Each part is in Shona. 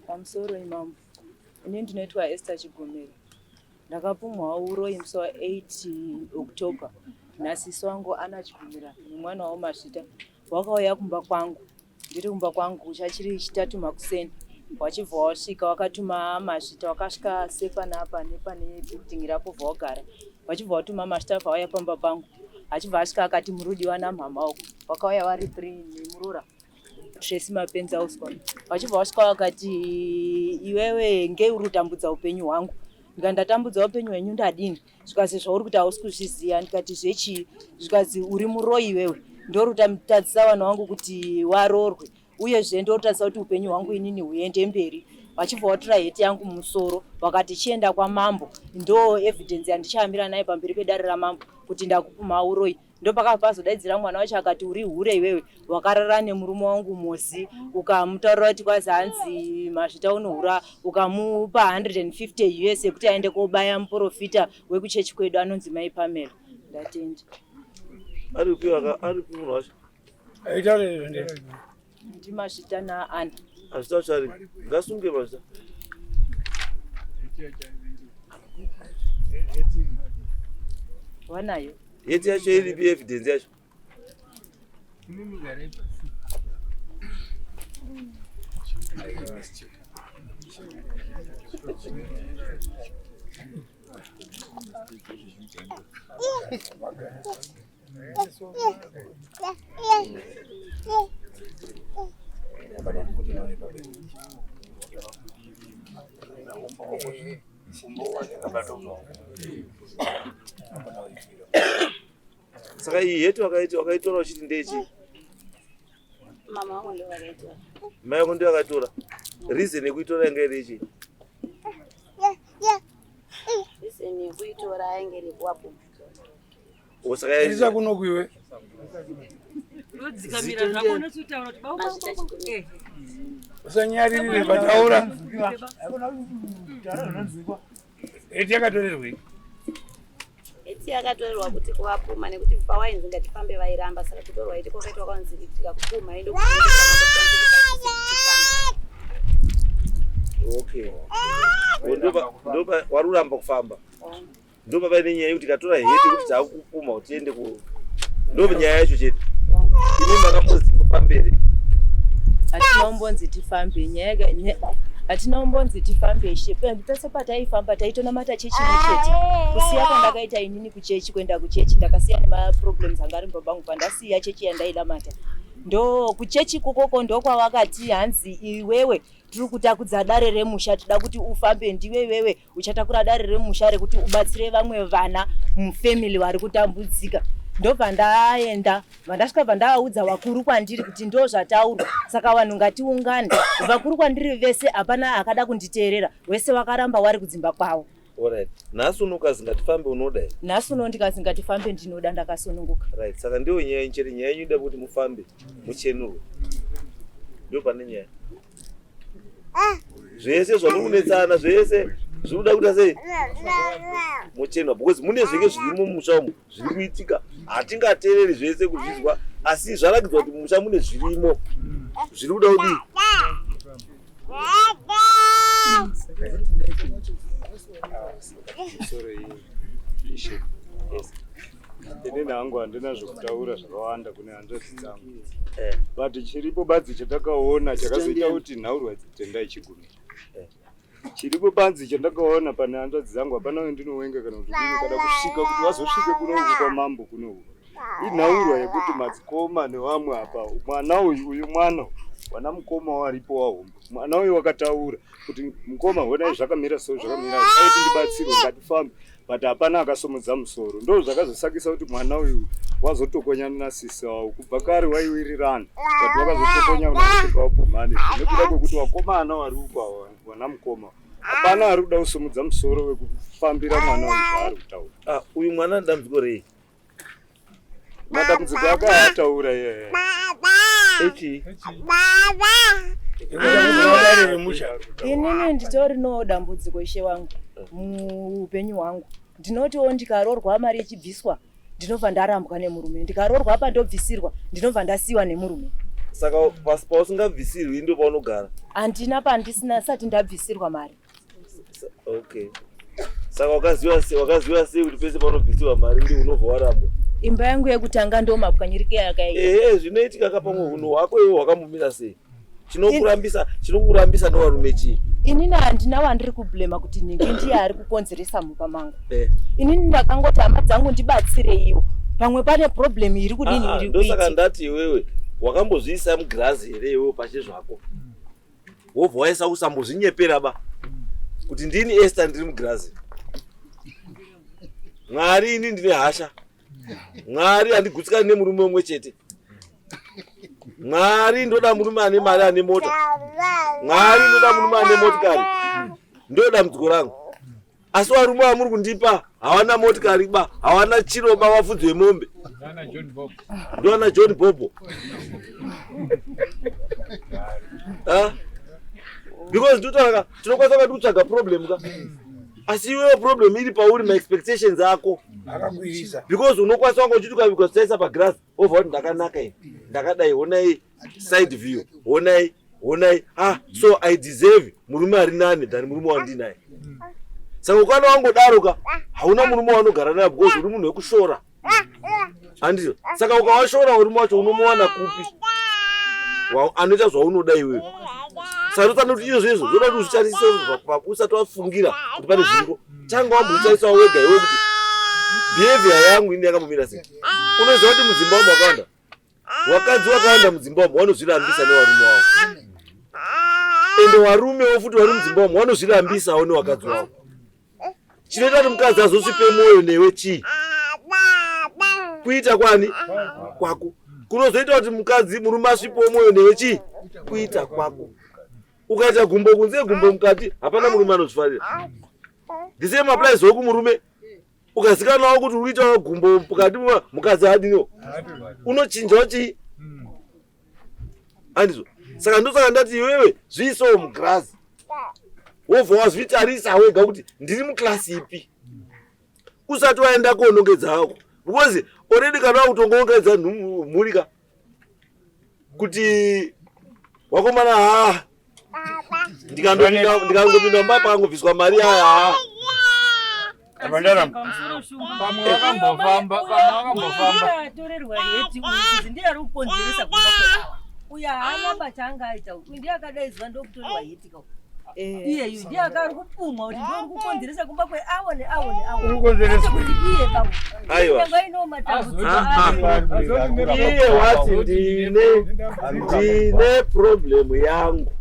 Pamusoro imambo, ini ndinoitwa Esther Chigomera. Ndakapumhwawo uroyi musi wa 8 October nasisi wangu Anna Chigomera nemwana wavo Mazvita. Wakauya kumba kwangu ndiri kumba kwangu chachiri chitatu makuseni wachibva wasvika wakatuma Mazvita wakasvika sepanapa nepane building rapo bva wagara wachibva watuma Mazvita bva wauya pamba pangu achibva asvika akati murudiwa namhamha uko wakauya vari 3 nemurora Tracy mapenzi auswa vachibva vasvika vakati iwewe ngei uri kutambudza upenyu hwangu ndikati ndatambudza upenyu hwenyu ndadini zvikazi zvauri kuti hausi kuzviziva ndikati zvechii zvikazi uri muroyi iwewe ndori kutadzisa vanhu vangu kuti waroorwe uyezve ndorutadzisa kuti upenyu hwangu inini huende mberi vachibva vatora heti yangu mumusoro vakati chienda kwamambo ndo evidence yandichamira nayo pamberi pedare ramambo kuti ndakupumha uroyi ndopakabva pazodaidzira mwana wacho akati uri hure iwewe wakarara nemurume wangu mozi ukamutaurira kuti kwazi hanzi mazvita unohura ukamupa 150 us yekuti aende kobaya muprofita wekuchechi kwedu anonzi mai pamela ndatenda aripi aripi munhu wacho ndimazvita naana azvita wacho aripi ngasunge mazvita wanayo Heti yacho iripi evidence yacho? Saka iyi heti wakaiti wakaitora uchiti ndechi? Mama wangu ndio wakaitora. Mai wako ndio akaitora. Reason yekuitora yanga iri yechi? Reason yekuitora yange iri kuwapo. Osaka kuno kuiwe. Usanyaririre pataura. Eti yakatorerwei? Eti yakatorerwa kuti kuvapuma nekuti pawainzi ngatifambe vairamba saka kutorwa iti kwakaitwa kwanzi tikakupuma endo Okay. Ndopa waruramba kufamba. Ndopa paine nyaya yekuti tikatora heti kuti takukupuma kuti tiende ku ndo nyaya yacho chete. Imi makambozi mufambere. Hatina kumbonzi tifambe nyaya hatina kumbonzi tifambe ishe pese pataifamba taitonamata chechi nechete kusiya kwandakaita inini kuchechi kuenda kuchechi ndakasiya nemaproblems anga ari mumba pangu pandasiya chechi yandainamata ndo kuchechi ikokoko ndokwavakati hanzi iwewe tiri kutakudza dare remusha tida kuti ufambe ndiwe iwewe uchatakura dare remusha rekuti ubatsire vamwe vana mufamily vari kutambudzika ndobva ndaenda vandasvika bva ndavaudza vakuru kwandiri kuti ndo zvataurwa saka vanhu ngatiungane vakuru kwandiri vese hapana akada kunditeerera wese wakaramba wari kudzimba kwavo Alright. Nhasi uno ukazi ngatifambe unoda here? Nhasi uno ndikazi ngatifambe ndinoda ndakasununguka. Right. Saka ndiyo nyaya yenyu chete nyaya yenyu ida kuti mufambe muchenurwe. Ndiyo pane nyaya. Zvese zvamuri kunetsana zvese zviri kuda kuita sei? Mochenwa because mune zvenge zvirimo mumusha umu zviri kuitika. Hatingateereri zvese kuzvizwa asi zvarakidzwa kuti mumusha mune zvirimo zviri kuda kudii? Inini hangu handina zvekutaura zvakawanda kune hanzvadzi dzangu eh. but chiripo badzi chatakaona chakazoita kuti nhaurwa dzitendai chigumira eh. Chiripo panzi chandakaona pane hanzvadzi dzangu hapana wendinowenga kana kuti dini kana kusvika kuti vazosvike kuno uku kwamambo kuno uku. Inhaurwa yekuti madzikoma nevamwe apa mwana uyu uyu mwana wana mukoma waripo wahombe mwana uyu wakataura kuti mukoma honai zvakamira so zvakamira kuti ndibatsirwe ngatifambe but hapana akasomodza musoro ndo zvakazosakisa kuti mwana uyu wazotokonyana nasisi wavo kubva kare waiwirirana but wakazotokonya unasvika wapumhani nekuda kwekuti wakomana wari uko awa wana mukoma hapana ari kuda kusumudza musoro wekufambira mwana uyu zvaari kutaura ah, uyu mwana dambudziko rei Matambudziko ake aataura iye. Echi. Inini nditorinowo dambudziko ishe wangu muupenyu hwangu. Ndinotiwo ndikaroorwa mari ichibviswa ndinobva ndarambwa nemurume. Ndikaroorwa apa ndobvisirwa ndinobva ndasiiwa nemurume. Saka pasi pausingabvisirwi ndo paunogara? Handina pandisina sati ndabvisirwa mari. Okay. Saka wakaziva sei wakaziva sei kuti pese paunobvisirwa mari ndi unobva warambwa? Imba yangu yekutanga ndo mapwanyirike yakaita. Ehe, zvinoitika ka pamwe hunhu hwako iwe hwakamumira sei? Chinokurambisa chinokurambisa nevarume chii? Inini handina wandiri kublema kuti nhingi ndiye ari kukonzeresa mumba mangu. Eh. Inini ndakangoti hama dzangu ndibatsireiwo. Pamwe pane problem iri kudini Ah, ah, iri ndosaka kuitika. ndati iwewe wakambozviisa mugirazi here iwewe pache zvako wobva waisa usambozvinyepera ba kuti ndini Esther ndiri mugirazi. Mwari ini ndine hasha. Mwari handigutsikani nemurume umwe chete. Mwari ndoda murume ane mari ane mota. Mwari ndoda murume ane motikari. Ndo dambudziko rangu. Asi varume vamuri kundipa hawana motikari ba, hawana chiro ba, vafudzi vemombe. Ndoana John Bobo. Ah? Because ndinotaura ka tinokwanisa kati kutsvaga problem ka. Asi iwewe problem iri pauri ma expectations ako. Akakwirisa. Because unokwanisa wanga uchiti ukabikwa zitaisa pa grass wobva wati ndakanaka ini. Ndakadai honai side view. Honai honai ah so I deserve murume ari nani than murume wandinaye. Saka ukana wangodaro ka hauna murume waunogara naye because uri munhu wekushora. Handizvo. Saka ukawashora murume wacho unomuwana kupi? Anoita zvaunoda iwewe. Saka ndosana kuti izvozvo izvo zvoda kuti uzvitarise usati wafungira kuti pane zviriko. Tanga wambozvitarisawo wega iwewe kuti behavior yangu ini yakambomira sei. Unoziva kuti mudzimba umu wakawanda vakadzi vakawanda mudzimba umu vanozvirambisa nevarume wavo. Ende varumewo futi vari mudzimba umu vanozvirambisawo nevakadzi vavo. Chinoita kuti mukadzi azosvipe mwoyo newe chii? Kuita kwani? Kwako. Kunozoita kuti mukadzi murume asvipewo mwoyo newe chii? Kuita kwako. Ukaita gumbo kunze gumbo mukati hapana murume anozvifarira. The same applies wo kumurume. Ukazikanawo kuti uri kuita gumbo mukati mukadzi adiniwo. Unochinjawo chii? Handizvo. Saka ndosaka ndati iwewe zviisewo mugirazi. Wobva wazvitarisa wega kuti ndiri muklasi ipi. Usati waenda konongedza hako. Because already kana wakutongoongedza mhuri ka. Kuti wakomana ha ndikangopinda mumba pakangobviswa mari aya ha. Pamwe wakambofamba, pamwe wakambofamba. Atorerwa heti uyu ndiye ari kukonzeresa kumba kweawa. Uyu haana basa aita uyu ndiye akadaidzwa ndokutorerwa heti ka. Iyeyu ndiye akari kupumwa kuti ndiye uri kukonzeresa kumba kweawo neawo neawo. Uri kukonzeresa. Kwete kuti iye baba. Aiwa. Nyangwe ino matambudziko ake. Iye wati ndine problem yangu.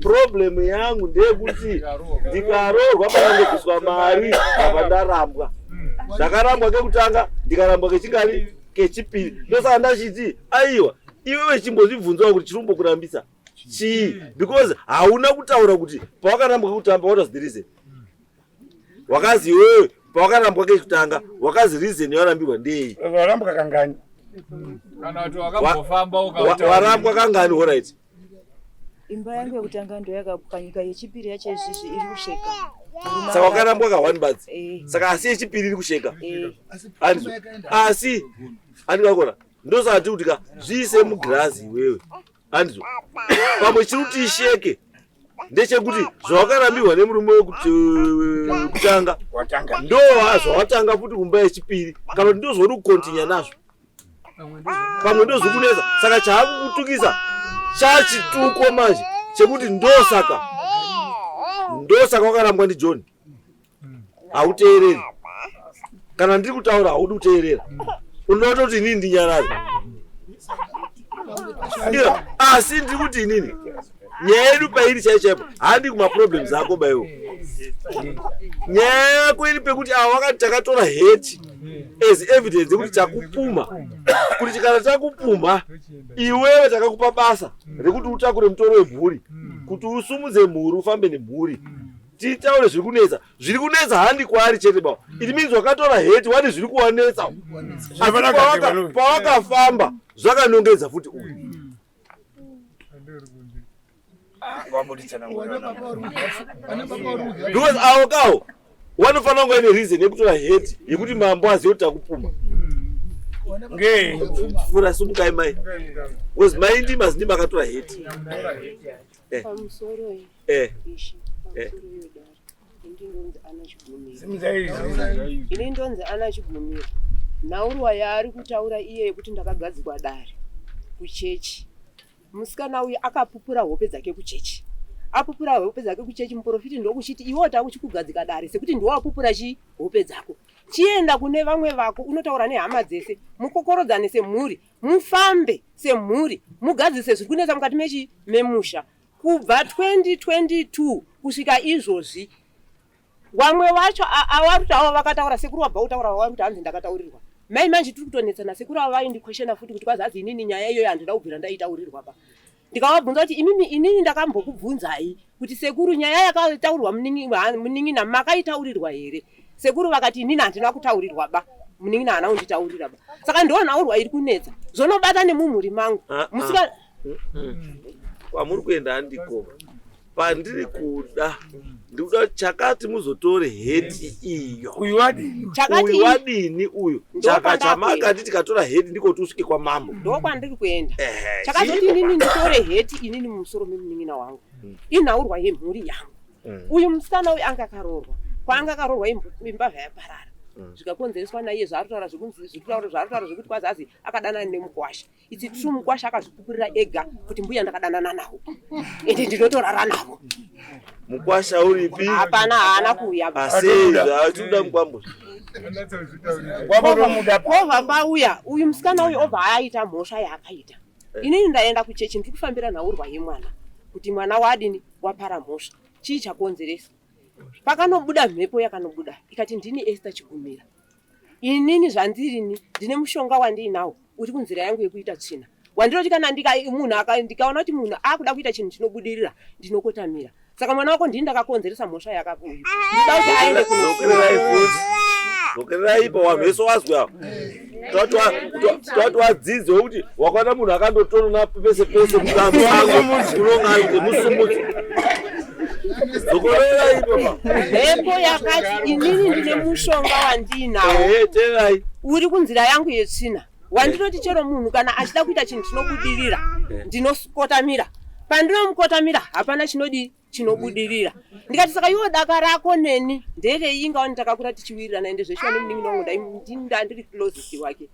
Problem yangu ndeyekuti ndikaroorwa pakangobviswa mari apa ndarambwa. Ndakarambwa kekutanga ndikarambwa kechingari kechipiri. Ndosaka ndachiti aiwa iwewe chimbozvibvunzawo kuti chiri kumbokurambisa chii because hauna kutaura kuti pawakarambwa kekutanga what was the reason. Wakazi iwewe pawakarambwa kekutanga wakazi reason yawarambirwa ndei. Warambwa kangani? Kana kuti wakambofamba ukaita. Warambwa kangani alright. Imba yangu yekutanga ndo yakapwanyika, yechipiri yacho izvizvi iri kusheka. Saka wakarambwa ka one badzi. Eh. Saka asi yechipiri iri kusheka. Eh. Handizvo. Asi andikakona ndosaka tiri kuti ka zviise mugirazi iwewe. Handizvo. Pamwe chiri kuti isheke ndechekuti zvawakarambirwa nemurume wekutanga ndo zvawatanga futi kumba yechipiri kana kuti ndozvauri kukontinya nazvo. Pamwe ndozvikunetsa. Saka chaakukutukisa chachituko manje chekuti ndosaka wakarambwa ndiJohn. Hauteereri. Kana ndiri kutaura haudi kuteerera. Unoda kuti inini ndinyarare. Iyo, asi ndiri kuti inini nyaya yedu pairi chaipo chaipo handi kumaproblems ako baiwo. Nyaya yako iri pekuti ava wakati takatora heti as evidence yekuti takupuma. Kuti kana takupuma iwewe takakupa basa rekuti utakure mutoro wemhuri, kuti usumudze mhuri ufambe nemhuri. Titaure zviri kunetsa. Zviri kunetsa handi kwaari chete bawo. It means wakatora heti wani zviri kuwanetsa. Asi pawakafamba zvakanongedza futi uyu. Because awo kawo wanofanira kunge ine reason yekutora heti yekuti mambo azive kuti takupuma. Ngei? Pfuura sumukai mai. Because mai ndima zindima akatora heti. Eh. Pamusoro iyi. Eh. Ishe, Eh. pamusoro iyo dare. Ini ndonzi Ana Chigumira. Simudzai izvi. Ini ndonzi Ana Chigumira. Nhaurwa yaari kutaura iye yekuti ndakagadzikwa dare kuchechi. Musikana uyu akapupura hope dzake kuchechi. Apupura hope dzake kuchechi, muprofiti ndokuchiti iwe takuchikugadzika dare sekuti ndiwe wapupura chi hope dzako. Chienda kune vamwe vako unotaura nehama dzese, mukokorodzane semhuri, mufambe semhuri, mugadzise zviri kunetsa mukati mechi memusha. Kubva 2022 kusvika izvozvi vamwe vacho avari kuti avo vakataura sekuru wabva kutaura wavari kuti hanzi ndakataurirwa mai manje tiri kutonetsana sekuru avo vaindikweshena futi kuti kwazi inini nyaya iyoyo handina kubvira ndaitaurirwa ba ndikavabvunza kuti imimi inini ndakambokubvunzai kuti sekuru nyaya yakataurwa munin'ina makaitaurirwa here sekuru vakati inini handina kutaurirwa ba munin'ina haana kunditaurira ba saka ndonhaurwa iri kunetsa zvonobata nemumhuri mangu musika Kwamuri kuenda handiko. Pandiri kuda ndikuda chakati muzotore heti iyo. Uyu wadini? Chakati Uyu wadini uyu? Chaka Ndokwanda chamakati tikatora heti ndiko kuti usvike kwamambo. Ndokwandiri kuenda. Ehe. Chakazoti chii? inini nditore heti inini mumusoro memunin'ina wangu. Inhaurwa yemhuri yangu. Uyu musikana uyu anga akaroorwa. Kwaanga akaroorwa imbavha yaparara. Zvikakonzereswa naiye zvaari kutaura zvekunzi zviri zvaari kutaura zvekuti kwazi azi akadanana nemukwasha. It's true mukwasha akazvipupurira ega kuti mbuya ndakadanana navo. Ende ndinotorara navo. Mukwasha uripi? Hapana haana kuuya. Asei zvaachikuda mukwambo. Kovha pauya uyu musikana uyu obva aita mhosva yaakaita. Inini ndaenda kuchechi ndiri kufambira nhaurwa yemwana kuti mwana wadini wapara mhosva chii chakonzeresa. Pakanobuda mhepo yakanobuda ikati ndini Esther Chigumira. Inini zvandirini ndine mushonga wandiinawo uri kunzira yangu yekuita tsvina wandinoti kana ndikaona kuti munhu akuda kuita chinhu chinobudirira ndinokotamira. Saka mwana wako ndini ndakakonzeresa mhosva yakakuyu. Ndinoda kuti aende Dzokererai futi. Dzokererai ipo vanhu vese wazwi ava. Toti wadzidze kuti wakaona munhu akandotorona pese pese musango unonga ari kuti musumudzi. Dzokererai ipo pa. Mhepo yakati inini ndine mushonga wandiinawo. Ehe, teerai. Uri kunzira yangu yetsvina. Wandinoti chero munhu kana achida kuita chinhu chinobudirira ndinokotamira. Pandinomukotamira hapana chinodii chinobudirira. Ndikati saka iwo daka rako neni nderei ingawa takakura tichiwirirana ende zveshuwa nemunin'ina wangu ndiri closest wake.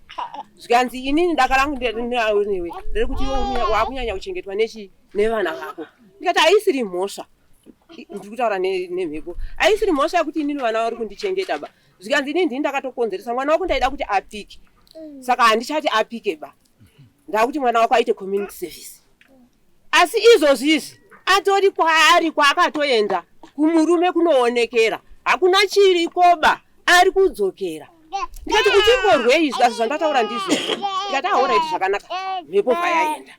Zvikanzi inini daka rangu newe nderekuti iwe wakunyanya kuchengetwa nechi nevana vako. Ndikati haisiri mhosva. Ndiri kutaura nemhepo. Haisiri mhosva yekuti inini vana vari kundichengeta ba. Zvikanzi inini ndini ndakatokonzeresa mwana wako ndaida kuti apike. Saka handichati apike ba. Ndakuti mwana wako aite community service. Asi izvozvi izvi atori kwaari kwaakatoenda kumurume kunoonekera. Hakuna chirikoba ari kudzokera. Ndikati uchimborwei izvi zvandataura ndizvo. Ndikati ahoraiti zvakanaka. Mhepo payaenda.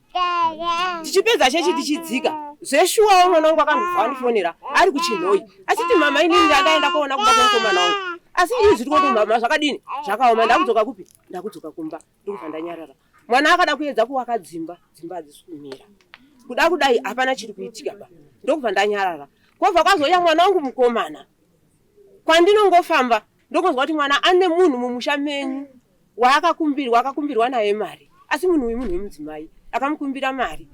Tichipedza chechi tichidzika. Zveshuwawo mwana wangu akandobva andifonera ari kuChinhoyi. Achiti mama inini ndandaenda koona kumba kwemukomana wangu. Asi izvi zviri kuti mama zvakadini? Zvakaoma ndakudzoka kupi? Ndakudzoka kumba. Ndikubva ndanyarara. Mwana akada kuedza kuwaka dzimba, dzimba hadzisi kumira. Kuda kudai hapana chiri kuitika ba. Ndokubva ndanyarara. Kwobva kwazouya mwana wangu mukomana. Kwandinongofamba ndokunzwa kuti mwana ane munhu mumusha menyu waakakumbirwa akakumbirwa naye mari. Asi munhu uyu munhu wemudzimai akamukumbira mari.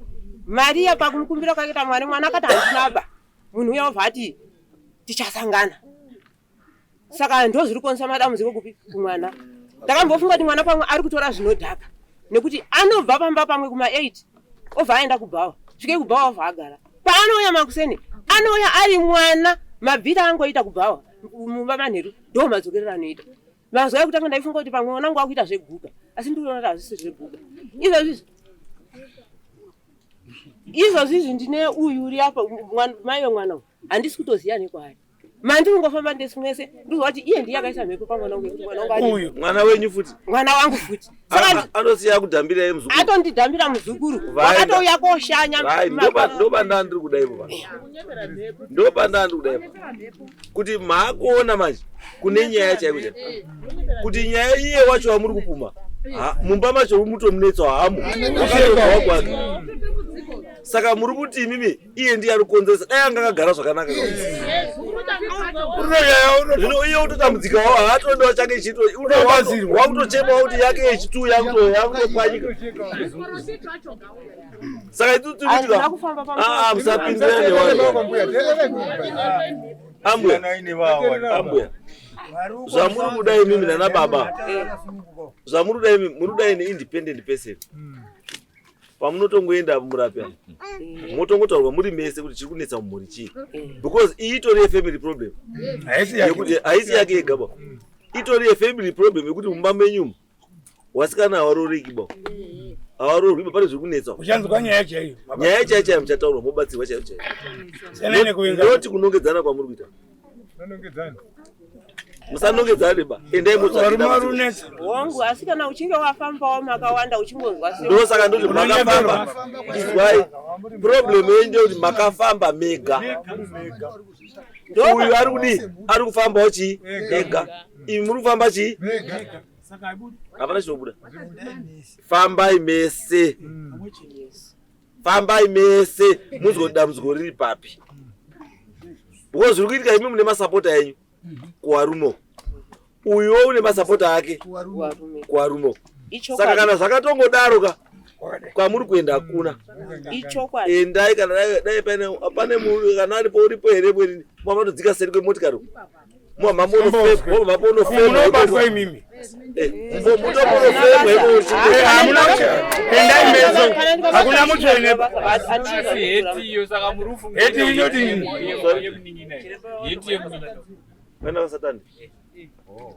Mari iya pakumukumbira kwakaita mwana mwana akati handina ba. Munhu uya obva ati tichasangana. Saka ndozviri kukonzeresa madambudziko kupi kumwana. Ndakambofunga kuti mwana pamwe ari kutora zvinodhaka nekuti anobva pamba pamwe kuma 8 obva aenda kubhawa. Svike kubhawa obva agara. Paanouya makuseni anouya ari mwana mabvira angoita kubhawa mumba manheru ndo madzokerero anoita. Mazuva ekutanga ndaifunga kuti pamwe mwana wangu akuita zveguka asi ndikuona kuti hazvisi zveguka. Izvozvi izvi ndine uyu uri apa mai vemwana uyu handisi kutoziya nekwaari. Mandiri kungofamba ndesi mwese ndikuziva kuti iye ndiye akaisa mhepo pamwana wangu yekuti mwana wangu Uyu mwana wenyu futi. Mwana wangu futi. Saka Anosiya kudhambira iye muzukuru. atondidhambira muzukuru. Wakatouya koshanya. Vai, ndopanda ndiri kuda ipo pano. Ndopanda ndiri kuda ipo. Kuti maakuona manje kune nyaya chaiko chaiko. Kuti nyaya iye wacho wamuri kupuma. Mumba macho mutomunetsa hamo. Wakatobva kwake. Saka muri kuti imimi iye ndiye ari kukonzeresa, dai anga akagara zvakanaka. Zvino iye utotambudzikawo, haatoendawo chake chito, wakutochemawo kuti yake yechitu yakutopwanyika. Saka itu tiri kuti ah, musapindira nevanhu. Ambuya, ambuya, zvamuri kuda imimi nana baba, zvamuri kuda imimi, muri kuda neindependent person. Pamunotongoenda murapi apa, motongotaurwa muri mese kuti chiri kunetsa mumhuri chii, because iyi itori yefamily problem. Haisi yake. Yekuti haisi yake yega ba, itori yefamily problem yekuti mumba menyumu wasikana havaroreki ba, havarorwi ba, pane zviri kunetsa. Uchanzwa nyaya chaiyo. Nyaya chaiyo chaiyo muchataurwa, mobatsirwa chaiyo chaiyo. Siyanai nekuvenga. Noti kunongedzana kwamuri kuita, musanongedzane ba, endai motsvaga Varume vari dambudziko. kunetsa. Wangu, asi kana uchinge wafambawo makawanda uchingonzwa se Ndosaka ndoti makafamba, izwai, problem yenyu ndeyekuti makafamba mega. Uyu ari kudii? Ari kufambawo chii? Ega. Imi muri kufamba chii? Hapana chinobuda. Fambai mese, fambai mese, munzwe kuti dambudziko riri papi, because zviri kuitika, imi mune masapota enyu kuvarume, uyuwo une masapota ake Kuvarume. kuvarume. Saka Ichokwadi. kana zvakatongodaro ka, kwamuri kuenda hakuna. Ichokwadi. Endai kana dai pane munhu kana aripo, uripo here bweni, mwamatodzika seri kwemotikari, Munobatwa imimi. Mutomonofemwa. Eh, hamuna endai meso. Hakuna mutsvene. Asi heti iyo, saka muri kufunga Heti inoti yemunin'ina, heti yemunin'ina. Vana vasatani,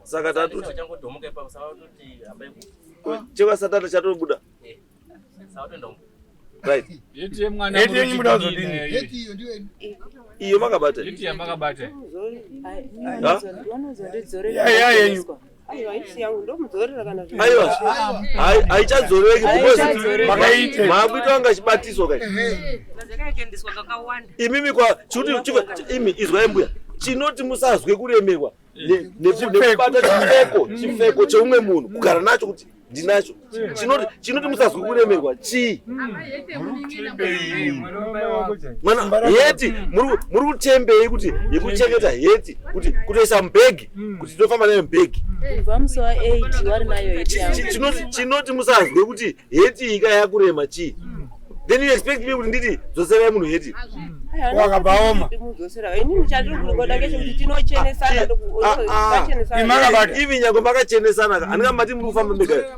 saka tatuti chevasatani chatobuda, right? Heti yemwana. Heti yenyu muda kuzodini? Iyo makabata. Heti yamakabata. Ha? Ya, yenyu. Aiwa, isi yangu ndomudzorera kana Aiwa, haichadzoreki because Haichadzoreki. Makaite. maakuita anga chibatiswa kai imimi kwa chuti imi izwai mbuya, chinoti musazwe kuremerwa nekubata chipfeko cheumwe munhu, kugara nacho kuti ndinacho, chinoti musazwe kuremerwa chii? Mwana heti, muri kutembei kuti yekuchengeta heti, kuti kutoisa mubhegi, kuti tinofamba nayo mubhegi? Kubva musi wa8 vari nayo heti yangu. Chinoti musazwe kuti heti iyi ka yakurema chii? Then you expect me kuti nditi dzoserai munhu heti? Wakabva oma. Mudzosera. Inini chandiri kungoda ngechekuti tinochenesana. Tachenesana. Imakabata. Ivi nyange makachenesana ka, handinga mati muri kufamba mega kai,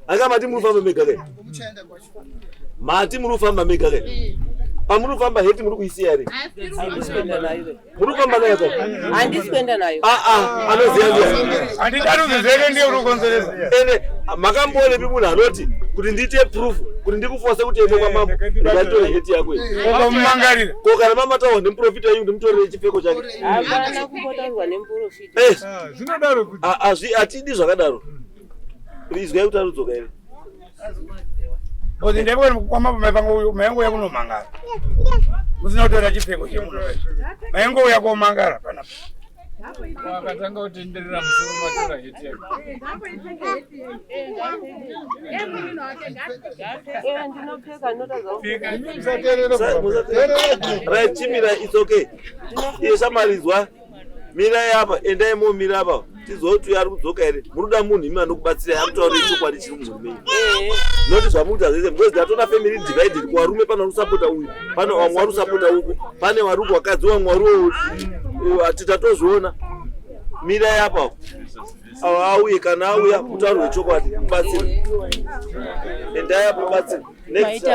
handinga mati muri kufamba mega kai, mati muri kufamba mega kai, pamuri kufamba heti muri kuisiya here? Handisi kuenda nayo. Muri kufamba nayo kai? Handisi kuenda nayo. Aa, anoziva ndiani? Handiti anozozveke ndiye uri kukonzeresa. Ende makambonepi munhu anoti kuti ndiite proof kuti ndikufose kuti ende kwamambo, ndikatore heti yako iyi? Ukamumangarira. Ko kana mamataurwa nemuprofita wenyu kuti mutorere chipfeko chake? Hapana kumbotaurwa nemuprofita. Eh, Zvinodaro kuti hatidi zvakadaro. Izwai kuti arudzoka here. Because ndaiona kwamambo maingouya kunomangara. Musina kutora chipfeko chemunhu. Maingouya komangara panapa. Wakatanga kutenderera musoro matora heti yake. Eh, ndinopfeka, ndinotadza kupfeka. Right, chimira, it's okay. Iye shamaridzwa, mirai apa, endai momira apa, tizoti ari kudzoka here. Munoda munhu imi anokubatsirai, akutaurire chokwadi chiri mumhuri menyu, noti zvamukuita zvese, because ndatoona family divided. Kuvarume pane vari kusapota uyu, pane vamwe vari kusapota uku, pane vari kuvakadzi, vamwe vari, tatozviona. Mirai apa, auye, kana auya mutaurwe chokwadi, mubatsire. Endai apo, mubatsire. Next. Maita.